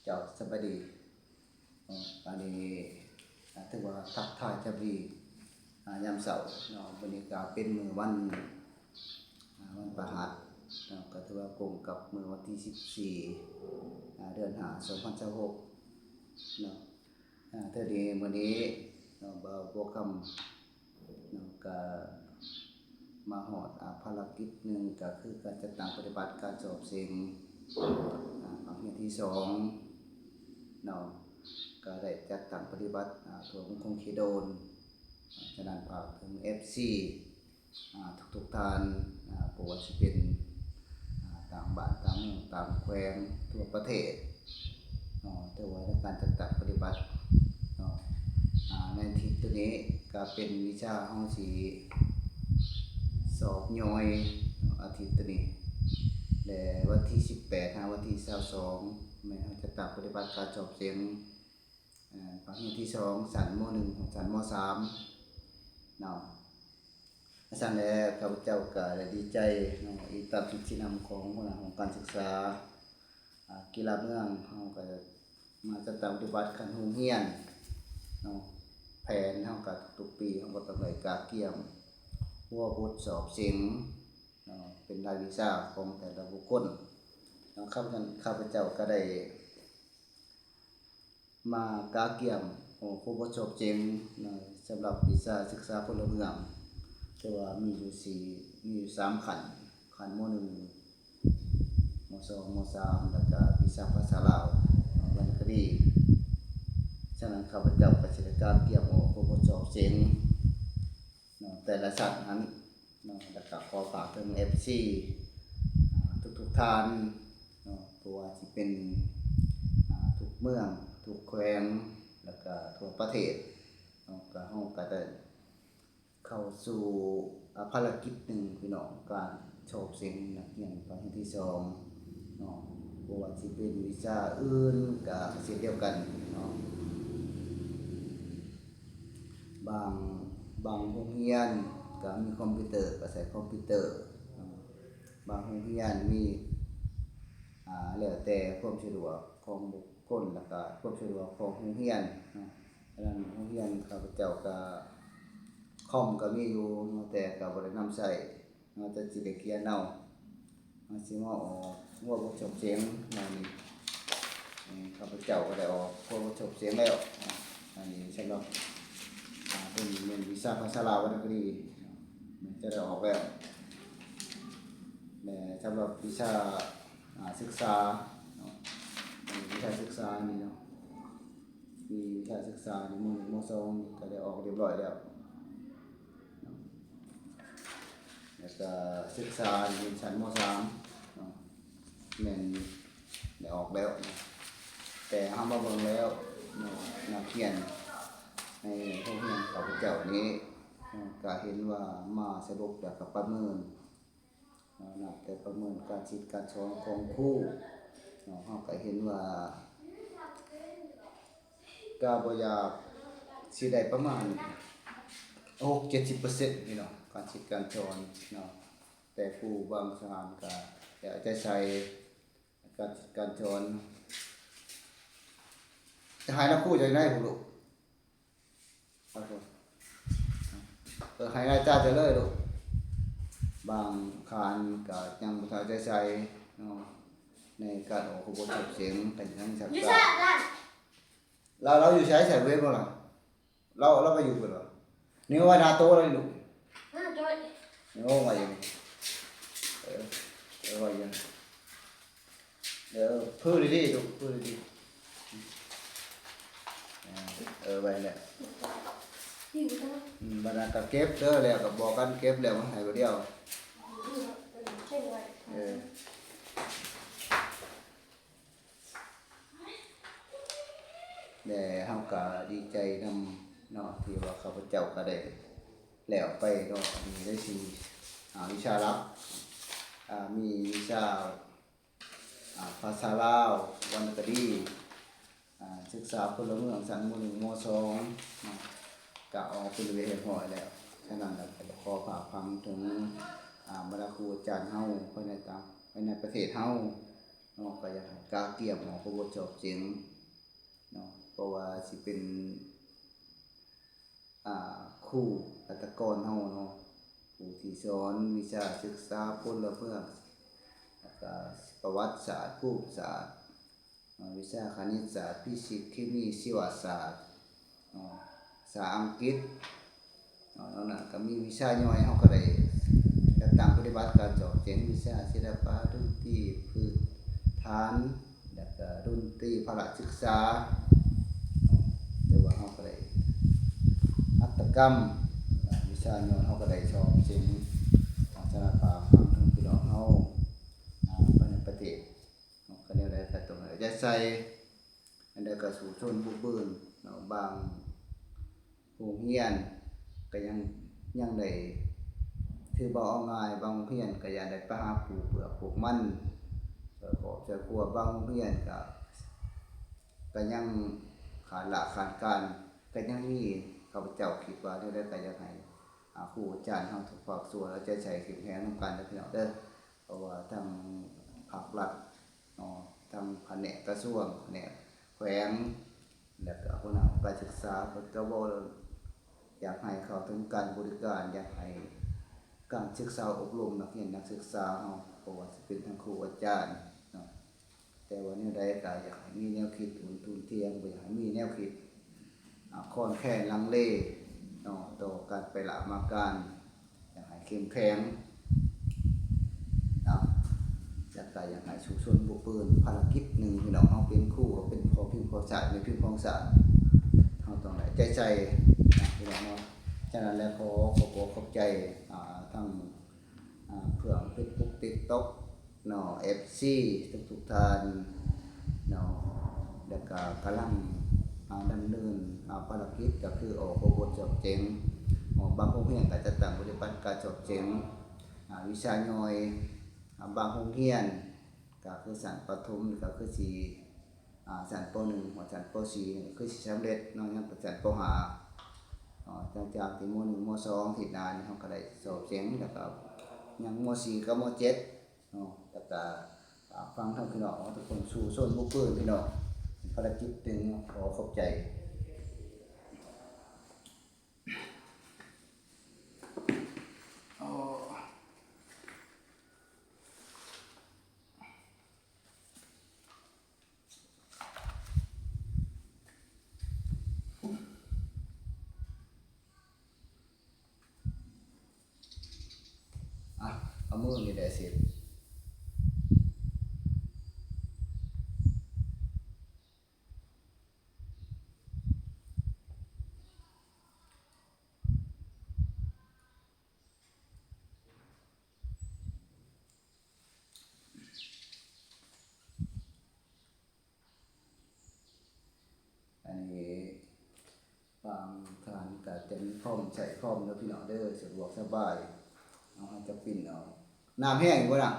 ເຈົ້າ ສະບາຍດີເນາະ. ອັນນີ້ ອາ ຖືວ່າທັກທາຍສະບາຍດີ ອາ ຍາມເຊົ້າເນາະ. ມື້ນີ້ກະເປັນມື້ວັນ ອາ ວັນພະຫັດເນາະ, ກະຖືວ່າກົງກັບມື້ວັນທີສິບສີ່ ອາ ເດືອນຫ້າ ສອງພັນຊາວຫົກເນາະ. ອາ ເທື່ອນີ້ ມື້ນີ້ເນາະ ບ່າວບົວຄຳ ເນາະ ກະມາຮອດ ອາ ພາລະກິດໜຶ່ງ ກະຄືການຈັດຕັ້ງປະຕິບັດການສອບເສັງ ອາ ພາກຮຽນທີສອງເນາະ ກະໄດ້ຈັດຕັ້ງປະຕິບັດ ອາ ທົ່ວເມືອງຄົງເຄໂດນ. ອາ ສະນັ້ນ ຝາກເຖິງເອັຟຊີ ອາ ທຸກໆທ່ານ ອາ ບໍ່ວ່າຊິເປັນ ອາ ຕ່າງບ້ານຕ່າງເມືອງຕ່າງແຂວງທົ່ວປະເທດເນາະ, ແຕ່ວ່າໃນການຈັດຕັ້ງປະຕິບັດເນາະ ອາ ໃນທິດໂຕນີ້ກະເປັນວິຊາເຮົາຊິສອບຍ່ອຍເນາະ ອາທິດໂຕນີ້ ແລະ ວັນທີສິບແປດຫາວັນທີຊາວສອງ ແມ່ນເຮົາຈັດຕັ້ງປະຕິບັດການສອບເສັງ ອາ ພາກຮຽນທີສອງ ຊັ້ນ ມໍໜຶ່ງ ຮອດຊັ້ນ ມໍສາມເນາະ. ສະນັ້ນແຫຼະ ຂ້າພະເຈົ້າກະໄດ້ດີໃຈເນາະ ອີງຕາມທິດຊີ້ນຳຂອງຫົວໜ້າຫ້ອງການສຶກສາ ອາ ກິລາເມືອງ ເຮົາກະມາຈັດຕັ້ງປະຕິບັດຂັ້ນໂຮງຮຽນເນາະ. ແຜນເຮົາກະທຸກໆປີ ເຮົາກະຕ້ອງໄດ້ກະກຽມຫົວບົດສອບເສັງເນາະ ເປັນລາຍວິຊາຂອງແຕ່ລະບຸກຄົນເນາະ. ຄຳນັ້ນ ຂ້າພະເຈົ້າກະໄດ້ ມາກະກຽມຫົວບົດສອບເສັງເນາະ ສຳລັບວິຊາສຶກສາພົນລະເມືອງ ແຕ່ວ່າມີຢູ່ສີ່ ມີຢູ່ສາມຂັ້ນ ຂັ້ນ ມໍໜຶ່ງ ມໍສອງ ມໍສາມ ແລ້ວກະວິຊາພາສາລາວ ວັນນະຄະດີ. ສະນັ້ນ ຂ້າພະເຈົ້າກະຊິໄດ້ກະກຽມອອກຫົວບົດສອບເສັງ ເນາະ ແຕ່ລະຊັ້ນຫັ້ນເນາະ ແລ້ວກະຂໍຝາກເຖິງເອັຟຊີ ອາ ທຸກໆທ່ານເນາະ ບໍ່ວ່າຊິເປັນ ອາ ທຸກເມືອງ ທຸກແຂວງ ແລ້ວກະທົ່ວປະເທດເນາະ. ກະເຮົາກະໄດ້ເຂົ້າສູ່ ອາ ພາລະກິດໜຶ່ງ ພີ່ນ້ອງ ການສອບເສັງນັກຮຽນພາກຮຽນທີສອງເນາະ ບໍ່ວ່າຊິເປັນວິຊາອື່ນກະເຊັ່ນດຽວກັນເນາະ. ບາງ ບາງໂຮງຮຽນກະມີຄອມພິວເຕີ ກະໃຊ້ຄອມພິວເຕີເນາະ, ບາງໂຮງຮຽນມີ ອາ ແລ້ວແຕ່ຄວາມສະດວກຂອງບຸກຄົນ ແລ້ວກະຄວາມສະດວກຂອງໂຮງຮຽນເນາະ. ສະນັ້ນໂຮງຮຽນຂ້າພະເຈົ້າກະຄອມກະມີຢູ່ເນາະ ແຕ່ກະບໍ່ໄດ້ນຳໃຊ້ ເຮົາຈະຊິໄດ້ຂຽນເອົາ ເຮົາຊິມາອອກຫົວບົດສອບເສັງ ອັນນີ້ ເອີ ຂ້າພະເຈົ້າກະໄດ້ອອກຫົວບົດສອບເສັງແລ້ວ. ອັນນີ້ສຳລັບ ອາ ຕົວນີ້ແມ່ນວິຊາພາສາລາວວັນນະຄະດີ ແມ່ນຈະໄດ້ອອກແລ້ວ ແລະ ສຳລັບວິຊາ ອາ ສຶກສາເນາະ ອັນນີ້ວິຊາສຶກສານີ້ເນາະ ມີວິຊາສຶກສານີ້ ມໍໜຶ່ງ ມໍສອງ ກະໄດ້ອອກຮຽບຮ້ອຍແລ້ວ. ແລ້ວກະສຶກສາຢູ່ຊັ້ນ ມໍສາມ ເນາະ ແມ່ນໄດ້ອອກແລ້ວເນາະ. ແຕ່ເຮົາມາເບິ່ງແລ້ວເນາະ ນັກຮຽນໃນໂຮງຮຽນຂ້າພະເຈົ້ານີ້ເນາະ ກະເຫັນວ່າມາສະຫຼຸບແລ້ວກະປະເມີນເນາະ ນັບແຕ່ປະເມີນການສິດການສອນຂອງຄູເນາະ ເຮົາກະເຫັນວ່າ ກະບໍ່ຢາກຊິໄດ້ປະມານຫົກເຈັດສິບເປີເຊັນ ພີ່ນ້ອງ ການສິດການສອນເນາະ. ແຕ່ຄູບາງທ່ານກະໄດ້ເອົາໃຈໃສ່ການສິດການສອນ. ຈະໃຫ້ນຳຄູຈາກໃນພຸ້ນລູກ ເອີ ໃຫ້ນາຍຈ້າເຈົ້າເລີຍລູກ. ບາງທ່ານກະຍັງບໍ່ທັນເອົາໃຈໃສ່ເນາະ ໃນການອອກຫົວບົດສອບເສັງ ກະຍັງສັບສະນ. ລາວ ລາວຢູ່ໃສ? ໃສ່ເວັບບໍ່ລະ? ລາວ ລາວໄປຢູ່ພຸ້ນບໍ່? ນີ້ໄວ້ໜ້າໂຕະລະລູກ. ໜ້າໂຕະ. ນີ້ໄວ້ຢູ່ນີ້. ເອີ ເອີ ໄວ້ຢູ່ນີ້. ເອີ ພື້ນດີໆລູກ ພື້ນດີໆ. ເອີ ໄວ້ແຫຼະ. ອືມ ບັດນັ້ນກະເກັບເດີ ແລ້ວກະບອກກັນເກັບແລ້ວມາໃຫ້ບາດດຽວ. ເອີ. ແລະ ເຮົາກະດີໃຈນຳເນາະ ທີ່ວ່າຂ້າພະເຈົ້າກະໄດ້ແລ້ວໄປເນາະ. ອັນນີ້ໄດ້ສີ່ ຫ້າວິຊາຫຼັກ ອາ ມີວິຊາ ອາ ພາສາລາວ ວັນນະຄະດີ ອາ ສຶກສາພົນລະເມືອງຊັ້ນ ມໍໜຶ່ງ ມໍສອງເນາະ ກະອອກເປັນທີ່ຮຽບຮ້ອຍແລ້ວ. ສະນັ້ນແລ້ວ ກະຂໍຝາກຝັງເຖິງ ອາ ບັນດາຄູອາຈານເຮົາ ພາຍໃນຕ່າງ ພາຍໃນປະເທດເຮົາ ເນາະ ກໍຢາກໃຫ້ກະກຽມເອົາ ເພາະບົດສອບເສັງເນາະ ເພາະວ່າຊິເປັນ ອ່າ ຄູລັດຖະກອນເຮົາເນາະ ຜູ້ທີ່ສອນວິຊາສຶກສາພົນລະເມືອງ ແລ້ວກະປະຫວັດສາດ ພູມສາດ ເນາະ ວິຊາຄະນິດສາດ ຟີຊິກ ເຄມີ ຊີວະສາດເນາະ ພາສາອັງກິດເນາະ ນອກນັ້ນກໍມີວິຊາຍ່ອຍ ເຮົາກໍໄດ້ຈັດຕັ້ງປະຕິບັດການສອບເສັງ ວິຊາສິລະປະ ດົນຕີ ພື້ນຖານ ແລ້ວກໍດົນຕີພະລະສຶກສາເນາະ ແຕ່ວ່າເຮົາກໍໄດ້ຫັດຖະກຳ ວິຊາຍ່ອຍ ເຮົາກໍໄດ້ສອບເສັງສາລະປາກຟັງເຖິງພີ່ນ້ອງເຮົາ ອ່າ ພາຍໃນປະເທດ ເນາະ ກໍແນວໃດກໍຕ້ອງເອົາໃຈໃສ່ ອັນໃດກໍສູ້ຊົນບຸກບືນເນາະ ບາງໂຮງຮຽນກໍຍັງ ຍັງໄດ້ຖືບໍ່ເອົາງ່າຍ ບາງໂຮງຮຽນກໍຍັງໄດ້ໄປຫາປູກເປືອກປູກມັນ ຊ່ອຍຄອບຊ່ອຍຄົວ ບາງໂຮງຮຽນກໍ ກໍຍັງຂາດລາຂາດການ ກໍຍັງມີ ຂ້າພະເຈົ້າຄິດວ່າແນວໃດກໍຢາກໃຫ້ ອ່າ ຄູອາຈານເຮົາທຸກພາກສ່ວນເອົາໃຈໃສ່ເຂັ້ມແຂງນຳກັນເດີພີ່ນ້ອງເດີ ເພາະວ່າທັງພາກລັດເນາະ ທັງພະແນກກະຊວງ ພະແນກແຂວງ ແລ້ວກໍຫົວໜ້າຫ້ອງການສຶກສາ ເພິ່ນກໍເວົ້າ ຢາກໃຫ້ເຂົ້າເຖິງການບໍລິການ ຢາກໃຫ້ການສຶກສາອົບຮົມນັກຮຽນນັກສຶກສາເຮົາ ບໍ່ວ່າຊິເປັນທັງຄູອາຈານເນາະ ແຕ່ວ່າແນວໃດກໍຢາກໃຫ້ມີແນວຄິດທຸ່ນໆທຽງ ບໍ່ຢາກໃຫ້ມີແນວຄິດ ອາ ຄອນແຄນລັງເລເນາະ ຕໍ່ການໄປລະມາການ ຢາກໃຫ້ເຂັ້ມແຂງເນາະ ແລ້ວກໍຢາກໃຫ້ສູ້ຊົນບຸກບືນ ພາລະກິດໜຶ່ງ ພີ່ນ້ອງເຮົາເປັນຄູ ເຮົາເປັນພໍ່ພິມຂອງຊາດ ແມ່ພິມຂອງຊາດ ເຮົາຕ້ອງໄດ້ໃຈໃສ່ນະ ພີ່ນ້ອງເນາະ ສະນັ້ນແລ້ວ ຂໍຂອບອົກຂອບໃຈ ອ່າ ທັງ ອ່າ ເພື່ອນເຟສບຸກ ຕິກຕັອກ ເນາະ ເອັຟຊີ ທຸກໆທ່ານເນາະ ແລ້ວກະກຳລັງ ອ່າ ດຳເນີນ ອ່າ ພາລະກິດ ກໍຄືອອກບົດສອບເສັງ ອອກ ບາງໂຮງຮຽນກໍຈັດຕັ້ງປະຕິບັດການສອບເສັງ ອ່າ ວິຊາຍ່ອຍ ອ່າ ບາງໂຮງຮຽນ ກໍຄືຊັ້ນປະຖົມ ກໍຄືຊິ ອ່າ ຊັ້ນ ປໍໜຶ່ງ ຮອດຊັ້ນ ປໍສີ່ ນີ້ກໍຄືຊິສຳເລັດເນາະ ຍັງແຕ່ຊັ້ນ ປໍຫ້າ ເນາະ ຫຼັງຈາກທີ່ ມໍໜຶ່ງ ມໍສອງ ທິດໜ້ານີ້ເຮົາກໍໄດ້ສອບເສັງ ແລ້ວກໍຍັງ ມໍສີ່ ກັບ ມໍເຈັດ ເນາະ ແລ້ວກໍຝາກຟັງທາງພີ່ນ້ອງເນາະ ທຸກຄົນສູ້ຊົນບຸກບືນພີ່ນ້ອງ ພາລະກິດໜຶ່ງ ຂໍຂອບໃຈ. ອ່ະ ເອົາມືນີ້ແຫຼະເຊັດ. ອັນນີ້ບາງທ່ານກໍຈະມີຄອມ ໃຊ້ຄອມເດີພີ່ນ້ອງເດີ ສະດວກສະບາຍ ເຮົາຈະປິ່ນເອົາ. ນ້ຳແຫ້ງຢູ່ບໍ່ນະ?